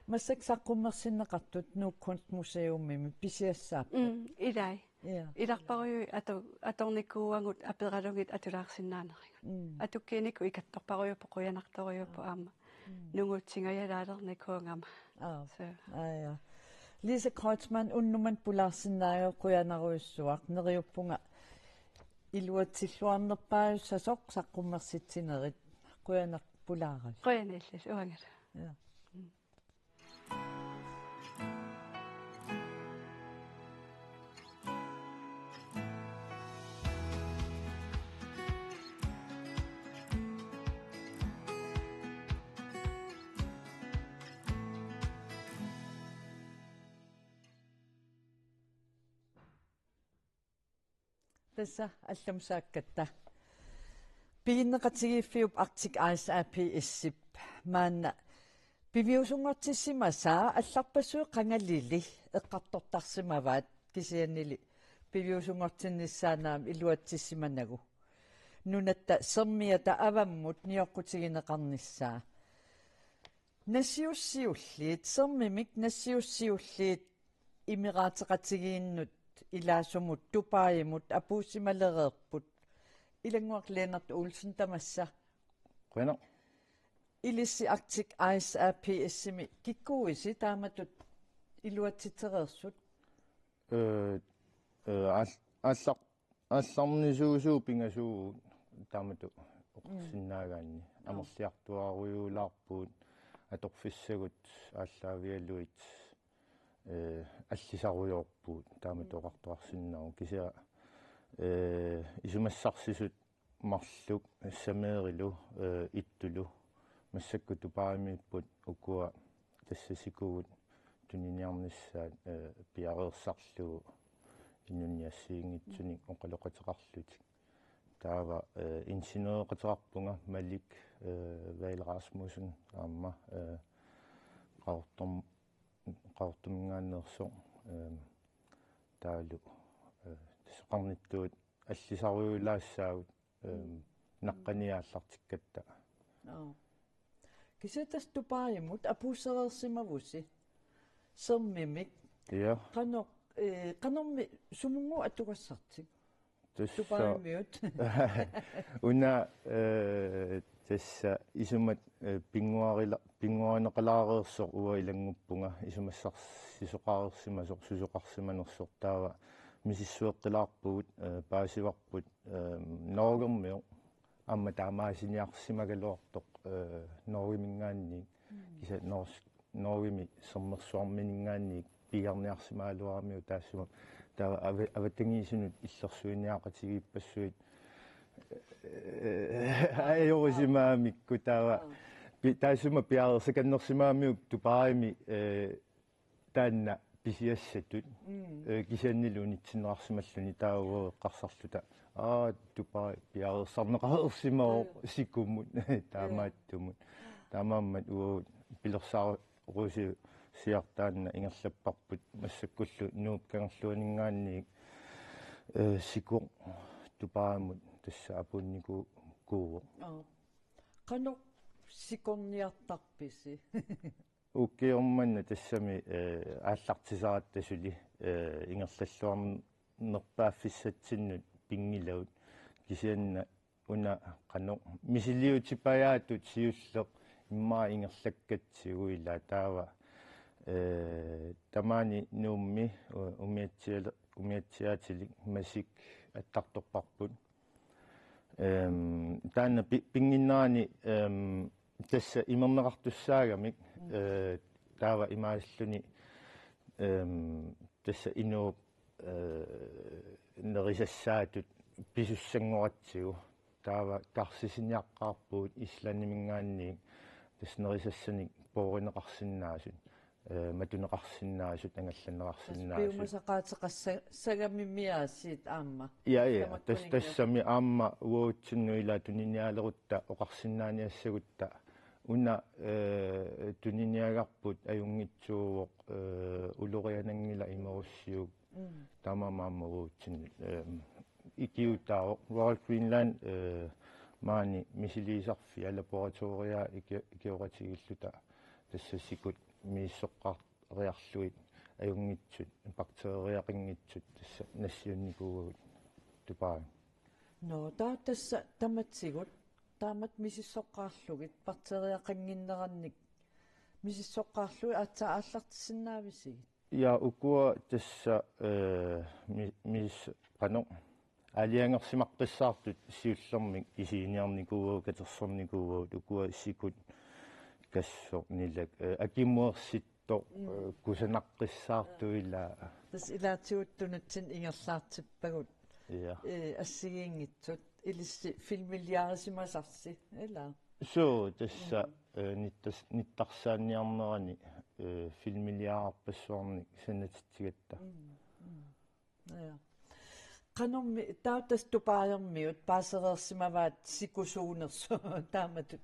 Massakkut saqqummersinneqartut Nuuk Kunstmuseumimi pisiassaapput. Mm, ilai. Ja. Ilarparujuit atu-, atornikuuagut aperalugit atulaarsinnaanerigut. Mm. Atukkiinikut ikattorparujuupput, qujanartorujuupput aamma. Mm. Nunguutsingajalaalernikuugama. Aa. Suu. Aa, ja. Lisa Kreutzmann, unnuk manna pulaarsinnaagavit qujanarujussuaq, neriuppunga iluatsilluarnerpaajussasoq saqqummersitsinerit, qujanaq pulaaravit. Qujanaq illillu, uangalu. Ja. Mm. Tassa allamut saakkatta. Piginneqatigiiffiup Arctic Ice A P S-ip maanna piviusunngortissimasaa allarpassuit qangalili eqqartortarsimavaat, kisiannili piviusunngortinnissaannut aamma iluatsissimanagu. Nunatta sermiata avammut nioqqutigineqarnissaa. Nassiussiulliit, sermimik nassiussiulliit imeraateqatigiinnut ilaasumut Dubaimut apuussimalereerput. Ilannguaq Lennert Olsen, tamassa. Qujanaq. Ilissi Arctic Ice A P S-imi kikkuuisi taamatut iluatsitsereersut? Ee, ee, aal-, aallaq-, aallarnisuusugut pingasuugut taamatut oqarsinnaagaanni. Mm. Amerliartuaarujuulaarpugut, atorfissagut aallaavigalugit, ee, allisarujoorpugut taamatut oqartoqarsinnaavoq. Kisianni, ee, isumassarsisut marluk Sameerilu, ee, Ittulu massakkut Dubaimiipput, ukua tassa sikugut tuniniarnissaat, ee, piareersarlugu inunnit assigiinngitsunik oqaloqateqarlutik. Taava, ee, ingeniøreqateqarpunga Malik, ee, Vahl Rasmussen aamma, ee, Qaqortorm-, Qaqortorminngaanneersoq, ee, taavalu, ee, tassa oqarnittut allisarujuulaassaagut, ehm, mm, naqqaniit aallartikkatta. Aa. Kisianni tassa Dubaimut apuussereersimavusi. Sermimik. Ja. Qanoq, ee, qanormi, sumunnguuq atugassartik? Tassa Dubaimiut. Una, ee, tassa isumat, ee, pinnguarila-, pinnguarineqalaareersoq uanga ilannguppunga isumassarsisoqareersimasoq, susoqarsimanersoq, taava misissueqqilaarpugut, ee, paasivarput, ee, Norgermiut aamma taamaasiniarsimagaluartoq, ee, Norgeminngaanniit, mm, kisianni Nors-, Norgemi Sermersuarmininngaanniit piiarniarsimagaluaramiuk taassuma, taava ava-, avatangiisinut illersuiniaqatigiippassuit, ee, ajorusimagamikku taava, aa, pi-, taassuma piareersakannersimagamiuk Dubaimi, ee, taanna pisiassatut, mm, ee, kisiannili unitsinneqarsimalluni taava eqqarsarluta: Aa, Dubai piareersarneqareersimavoq, joo, sikumut, joo, taamaattumut. Taamaammat uagut pilersaarusiartaanna ingerlapparput massakkullu Nuup Kangerluaninngaanniit, ee, sikoq Dubaimut tassa apuunniku-, aallartinnikuuvoq. Aa. Qanoq sikorniartarpisi? Ukioq manna tassami, eh, aallartisaratta suli, eh, ingerlalluarnerpaaffissatsinnut pinngilagut, kisianni una qanoq misiliutipajaatut siulleq immaqa ingerlakkatsigu ilaa taava, eh, tamaani Nuummi u-, umiatsial-, umiatsiaatilik Masik attartorparput. Ehm, taanna pi-, pinnginnerani, ehm, tassa imerneqartussaagamik, eh, taava imaalluni, ehm, tassa inuup, eh, nerisassaatut pisussanngoratsigu. Taava karsisiniaqqaarpugut Islandiminngaanniit tassa nerisassanik poorineqarsinnaasut, eh, matuneqarsinnaasut, angallanneqarsinnaasut. Piumasaqaateqassagami aasiit aamma. Ja, ja. Tamakkuninnga. Tas-, tassami aamma uatsinnut ilaa tuniniaalerutta oqarsinnaaniassagutta. Una, eh, tuniniagarput ajunngitsuuvoq, eh, uloriananngilaq imerussiuk. Mm. Taamaammat uatsinnut, eh, ikiuutaavoq. Royal Greenland, eh, maani misiliisarfia laboratoriaa iki-, ikioqatigiilluta tassa sikut misissoqqaariarlugit ajunngitsut, bakteeriaqanngitsut tassa nassiunnikuuagut Dubai. Nå, taava tassa tamatigut, taamatut misissoqqaarlugit, bakteeriaqannginnerannik misissoqqaarlugit aatsaat aallartissinnaavisigit? Ja, ukua tassa, eh, mi-, mis-, qanoq, aalajangersimaqqissaartut siullermik isiginiarnikuuagut, katersornikuuagut, ukua sikut, kassoq, nilak, eh, akimuersittoq, mm, eh, kusanaqqissaartut ilaa. Tassa ilaatigut tunutsinni ingerlaartippagut. Ja. Eh, assigiinngitsut, ilissi filmiliarisimasarsi, ilaa? Suu, tassa, mm, eh, nittas-, nittarsaanniarnerani, eh, filmiliaarpassuarnik sanatitsigatta. Mm, mm. Ja. Qanormi, taava tassa Dubaimiut paasereersimavaat sikusuunersoq taamatut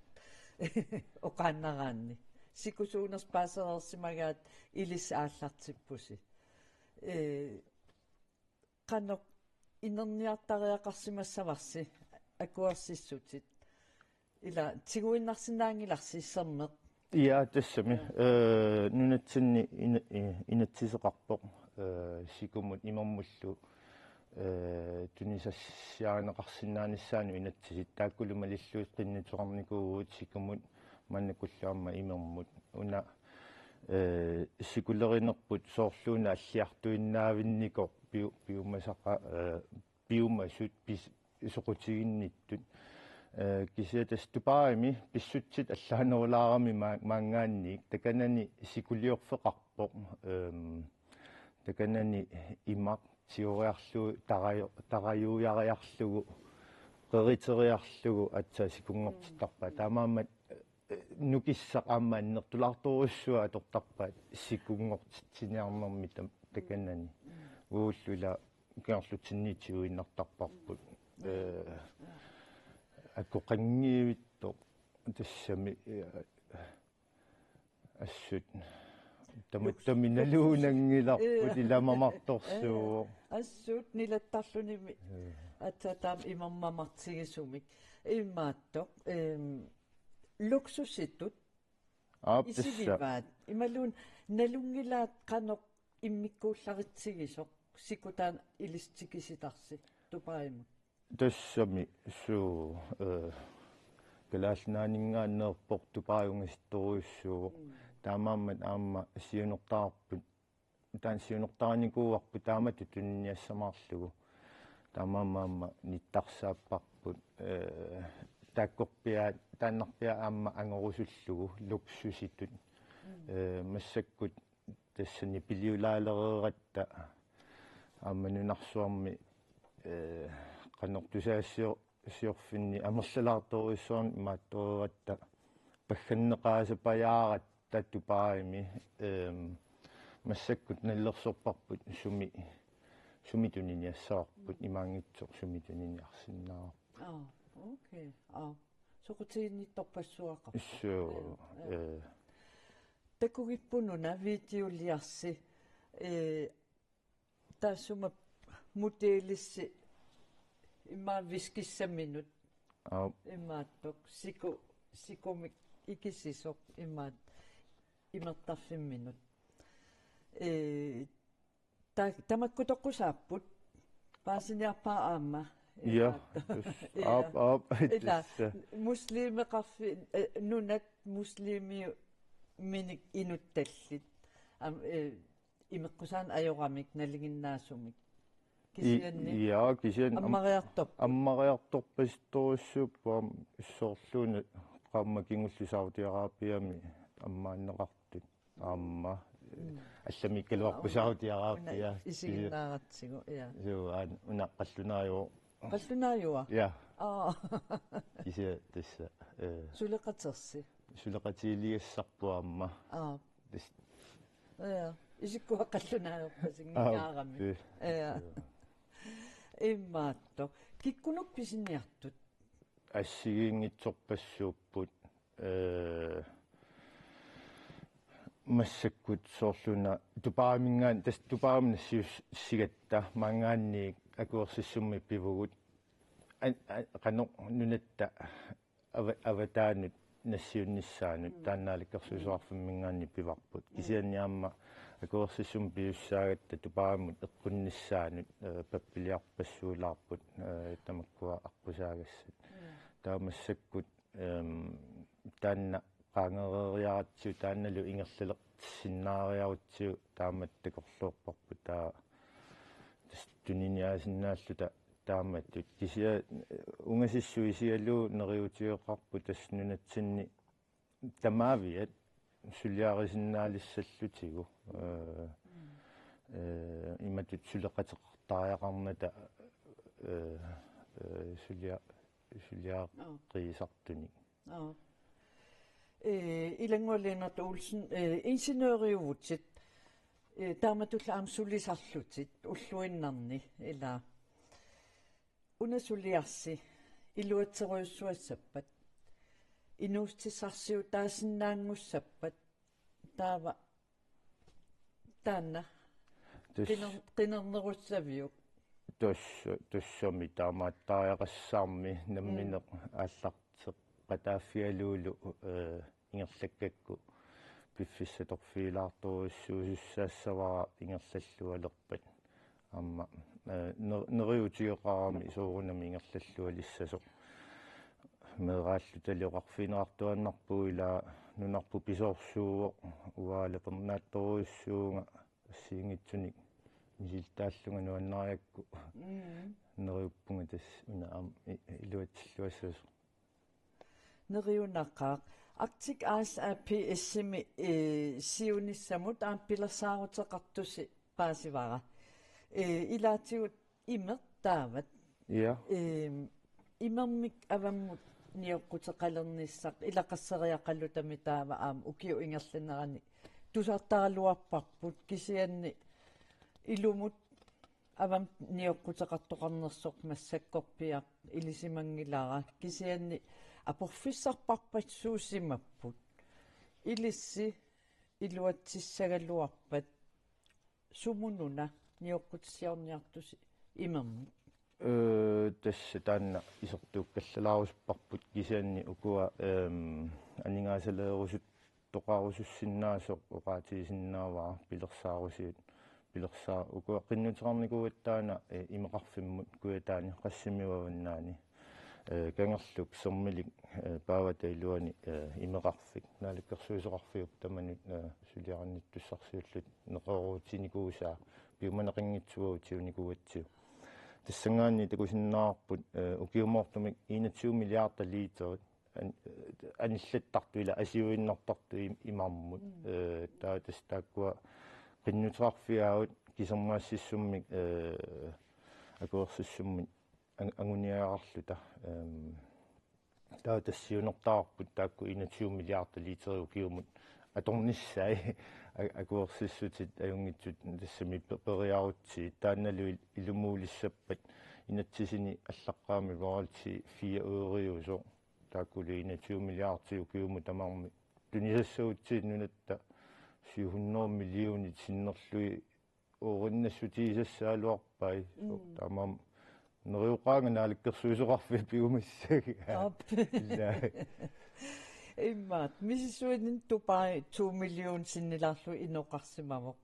oqaannaraanni. Sikusuunersoq paasereersimagaat ilissi aallartippusi. Eh, qanoq inerniartariaqarsimassavarsi akuersissutit. Ila tiguinnarsinnaanngilarsi sermeq. Ja, tassami. Ja. Eh, nunatsinni ina-, i-, inatsiseqarpoq, eh, sikumut imermullu, eh, tunisassiarineqarsinnaanissaanut inatsisit. Taakkulu malillugit qinnuteqarnikuuvugut sikumut maannakkullu aamma imermut. Una, eh, sikulerinerput soorluuna alliartuinnaavinnikoq piu-, piumasaqa-, eh, piumasut pis-, soqutiginnittut. Eh, kisianni tassa Dubaimi pissutsit allaanerulaarami ma-, maanngaanniit takanani sikuliorfeqarpoq. Ehm, takanani imaq tigoriarlugu, tarajo-, tarajuujariarlugu, qeriteriarlugu aatsaat sikunngortittarpaat. Taamaammat, eh, nukissaq aamma annertulaartorujussuaq atortarpaat sikunngortitsiniarnermi tam-, takanani. Uullu ila kangerlutsinniit tiguinnartarparput. Eh, akoqanngivittoq tassami, eh, assut. Tamattami naluunanngilarput, eh, ila mamartorsuuvoq. Eh, assut nilattarlunimi. Eh. Aatsaat taama imermut mamartigisumik. Imaattoq, ehm, luksusitut. Aap, tassa. Isigivaat. Imaluunniit nalunngilaat qanoq immikkuullaritsigisoq, siku taanna ilissi tikisitarsi Dubaimut. Tassami suu, eh, Kalaallit Nunaanninngaanneerpoq Dubai ungasittorujussuuvoq. Mm. Taamaammat aamma siunertarput, taanna siunertarinikuuarput taamatut tuniniassamaarlugu. Taamaammat aamma nittarsaapparput, eh, taakkorpiaat, taannarpiaat aamma angorusullugu luksusitut. Mm. Eh, massakkut tassani piliulaalereeratta aamma nunarsuarmi, eh, qanoq tusagassior-, siorfinni amerlalaartorujussuarnik imaattoreeratta pagganneqaasapajaaratta Dubaimi, ehm, massakkut nalilersorparput sumi, sumi tuniniassavarput, imaanngitsoq sumi tuniniarsinnaavarput. Aa, okay. Aa. Soqutiginnittorpassuaqarpoq. Suu, ja, ja, eh. Takugippununa videoliarsi, eh, taassuma modelissi immaqa viskissaminut Aap. Imaattoq siku, sikumik ikisisoq imaat imertarfimminut. Ee, ta-, tamakku toqqusaapput. Paasiniarpara aamma. Ja, imaattoq. Tassa, ja. Aap, aap, ila, tassa. Muslimeqarfi-, eh, nunat muslimiuminik inuttallit. Am-, eh, imeqqusaannik ajoramik nalinginnaasumik. I-, kisianni ja, kisianni am-, ammariartorput. Ammariartorpasittorujussuupput aamma soorluuna qaammat kingulleq Saudi Arabiami ammaanneqartut. Aamma, mm, allamiikkaluarpoq, aamma, Saudi Arabia. Una isiginnaaratsigu, ja. Suu, aan-, una qallunaajuvoq. Qallunaajuva? Ja. Aa. Kisianni tassa, eh, suleqatersi? Suleqatigiilassarput aamma. Aa. Tassa. Ja. Isikkua qallunaajorpasinngikkaarami. Aa, ja. Ja. Imaattoq. Kikkunuku pisiniartut? Assigiinngitsorpassuupput, eh, massakkut soorluuna Dubaiminngaanniit, tassa Dubaimut nassiussigatta maanngaanniit akuersissummik pivugut. An-, an-, qanoq nunatta ava-, avataanut nassiunnissaanut, mm, taanna Naalakkersuisoqarfimminngaanniit pivarput. Mm. Kisianni aamma akuersissummik pisussaagatta Dubaimut eqqunnissaanut, eh, pappiliarpassuulaarput, eh, tamakkua aqqusaagassat. Mm. Taava massakkut, ehm, taanna qaangereeriaratsigu taannalu ingerlalersinnaariarutsigu taamatut takorloorparput, taava tassa tuniniaasinnaalluta taamatut. Kisianni, eh, ungasissut isigalugu neriuutigeqaarput tassa nunatsinni tamaaviat suliarisinnaalissallutigu, eh, eh, imatut suleqateqartariaqarnata, eh, eh, sulia-, suliaqiisartunik. Aa. Ee, Ilannguaq Lennert Olsen, ee, ingeniøriuvutit, ee, taamatullu aamma sulisarlutit ulluinnarni, ila. Una suliarsi iluatserujussuassappat, inuussutissarsiutaasinnaanngussappat, taava taanna. Tus-, qiner-, qinernerussaviuk? Tus-, tussami taamaattariaqassaarmi nammineq, mm, aallarteqqataaffigalugu, eh, ingerlakkakku piffissaq atorfigilaartorujussuusussaassavara ingerlallualerpat. Aamma, eh, ner-, neriuutigeqarami soorunami ingerlallualissasoq. Meeraallutali oqarfigineqartuaannarpugut, ila nunarput pisoorsuuvoq, uanga alapernaattorujussuuvunga assigiinngitsunik misilittaallunga nuannarigakku. Mm. Neriuppunga tassa una aamma i-, iluatsilluassasoq. Neriunaqaaq. Arctic Ice A P S-imi, eh, siunissamut aamma pilersaaruteqartusi paasivara. Eh, ilaatigut imeq taavat. Ja. Ehm, imermik avammut nioqquteqalernissaq ilaqasseriaqalutami taava aamma ukiut ingerlaneranni tusartaraluarparput, kisianni ilumut avammut nioqquteqartoqarnersoq massakkorpiaq ilisimanngilara, kisianni aporfissarpassuusimapput. Ilissi iluatsissagaluarpat sumut una nioqqutissiorniartusi imermik? Ee, tassa taanna isertuukkallarusupparput, kisianni ukua, ehm, aningaasaleerusuttoorusussinnaasoq oqaatigisinnaavara pilersaarusiat. Pilersaa-, ukua qinnuteqarnikuugatta taanna, eh, imeqarfimmut Kujataani Qassimiup avannaani. Eh, kangerluk sermilik, eh, paavata iluani, eh, imeqarfik. Naalakkersuisoqarfiup tamanut, eh, suliarinnittussarsiullutik neqeroorutinikuusaa piumaneqanngitsuagut tigunikuugatsigu. Tassanngaanniit takusinnaavarput, eh, ukiumoortumik enogtyve milliarder liter an-, anillattartut, ila asiuinnartartut im-, imermut. Mm. Eh, taava tassa taakkua qinnuteqarfigaavut kisermaassissummik, eh, akuersissummik ang-, anguniagaqarluta. Ehm, taava tassa siunertaraarput taakku enogtyve milliarder liter ukiumut atornissaat a-, akuersissutit ajunngitsut tassami pe-, periarutsigit. Taannalu il-, ilumuulissappat inatsisini allaqqavoq royalty fire øre-usoq. Taakkulu enogtyve milliarder ukiumut tamarmik tunisassagutsigit nunatta syv hundrede millionit sinnerlugit ørernassutigisassagaluarpai. Mm. Taamaammat Neriuqaanga Naalakkersuisoqarfiit piumassagaa. Aap. Ilaa. Immaqa misissuininni Dubai to million sinnilaarlugu inoqarsimavoq.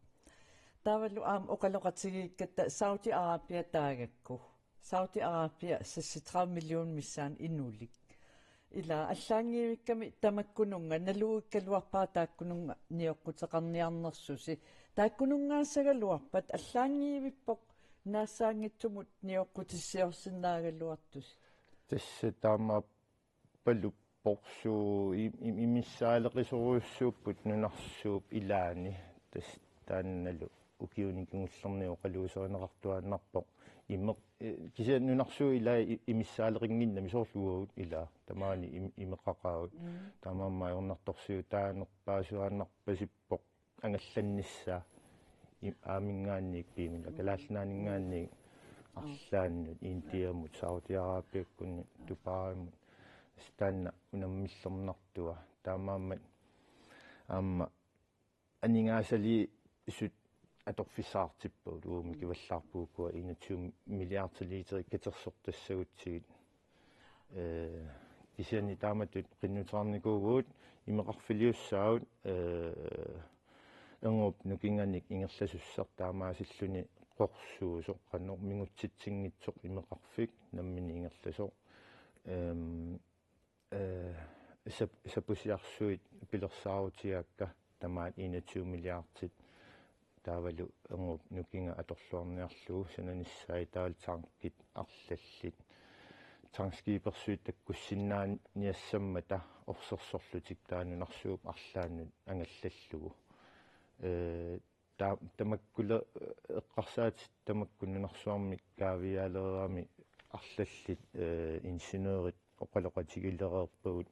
Taavalu aamma oqaloqatigiikkatta Saudi Arabia taagakku. Saudi Arabia seksogtredive million missaani inulik. Ilaa allaanngivikkami tamakkununnga naluikkaluarpara taakkununnga nioqquteqarniarnersusi. Taakkununngassagaluarpat allaanngivippoq naassaanngitsumut nioqqutissiorsinnaagaluartusi. Tassa taamaappalupput suu im- im- imissaaleqisorujussuupput nunarsuup ilaani. Tassa taannalu ukiuni kingullerni oqaluuserineqartuaannarpoq. Imeq- eh, kisianni nunarsuup ilaa i- imissaaleqinnginnami soorlu uagut ilaa. Tamaani im- imeqaqaagut. Taamaammat ajornartorsiutaanerpaasuaannarpasippoq angallannissaa i- aamminngaanniit piimila Kalaallit Nunaanninngaanniit arlaannut Indiamut, Saudi Arabiakkunni, Dubaimut, taanna unammillernartua. Taamaammat aamma aningaasaliisut atorfissaqartippagut uuma kivallaarpugut ukua enogtyve milliarder literit katersortassagutsigit. Eh, kisianni taamatut qinnuteqarnikuuvugut imeqarfiliussaagut, eh, erngup nukinganik ingerlasussaq taamaasilluni qorsuusoq qanoq mingutsitsinngitsoq imeqarfik nammineq ingerlasoq. Ehm, eh, sap- sapusiarsuit pilersaarutigaakka tamaat enogtyve milliardit taavalu erngup nukinga atorluarniarlugu sananissaat taavalu tankit arlallit. Tankskippersuit takkussinnaaniassammata orsersorlutik taava nunarsuup arlaannut angallallugu. Eh, ta- tamakkulu eqqarsaatit tamakku nunarsuarmi kaaviiaalereerami arlallit, eh, ingeniørit oqaloqatigilereerpagut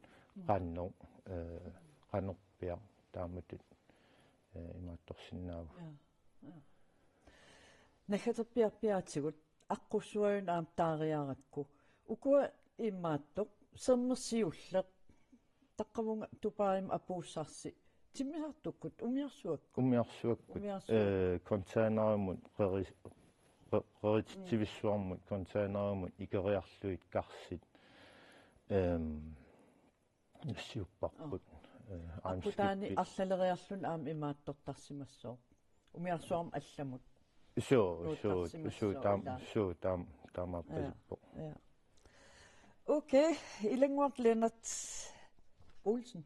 qanoq, eh, qanorpiaq taamatut, eh, imaattorsinnaavugut. Ja, ja. Naggaterpiarpiaatigut aqqussuagut aamma taariarakku. Ukua imaattoq sermersiulleq taqqavunga Dubaimi apuussarsi timmisartukkut umiarsuakkut. Umiarsuakkut. Umiarsuakkut. Eh, containerimut qeri- qe- qerititsivissuarmut containerimut ikeriarlugit karsit. Ehm, nassiupparput. Eh, Aqqutaani arlaleriarluni aamma imaattortarsimassooq. Umiarsuarmi allamut. Suu, suu, suu, taam, suu, taam, taamaappasippoq. Ja. Okay, Ilannguaq Lennert Olsen.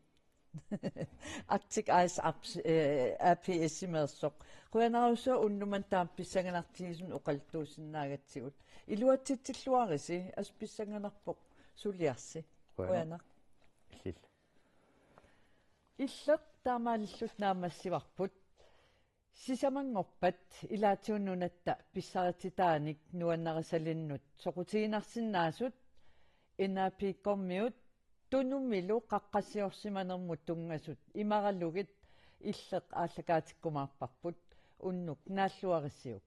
Arctic Ice Ups, eh, A P S-imeersoq. Qujanarsuaq unnuk manna taama pissanganartigisumik oqaluttuussinnaagatsigut. Iluatsitsilluarisi, assut pissanganarpoq suliarsi. Qujanaq. Illillu. Illeq taamaalilluta naammassivarput. Sisamanngorpat ilaatigut nunatta pissarititaanik nuannarisalinnut soqutiginarsinnaasut N A P-kkormiut Tunumilu qaqqasiorsimanermut tunngasut imaralugit Illeq aallakaatikkumaarparput, unnuk naalluarissiuk.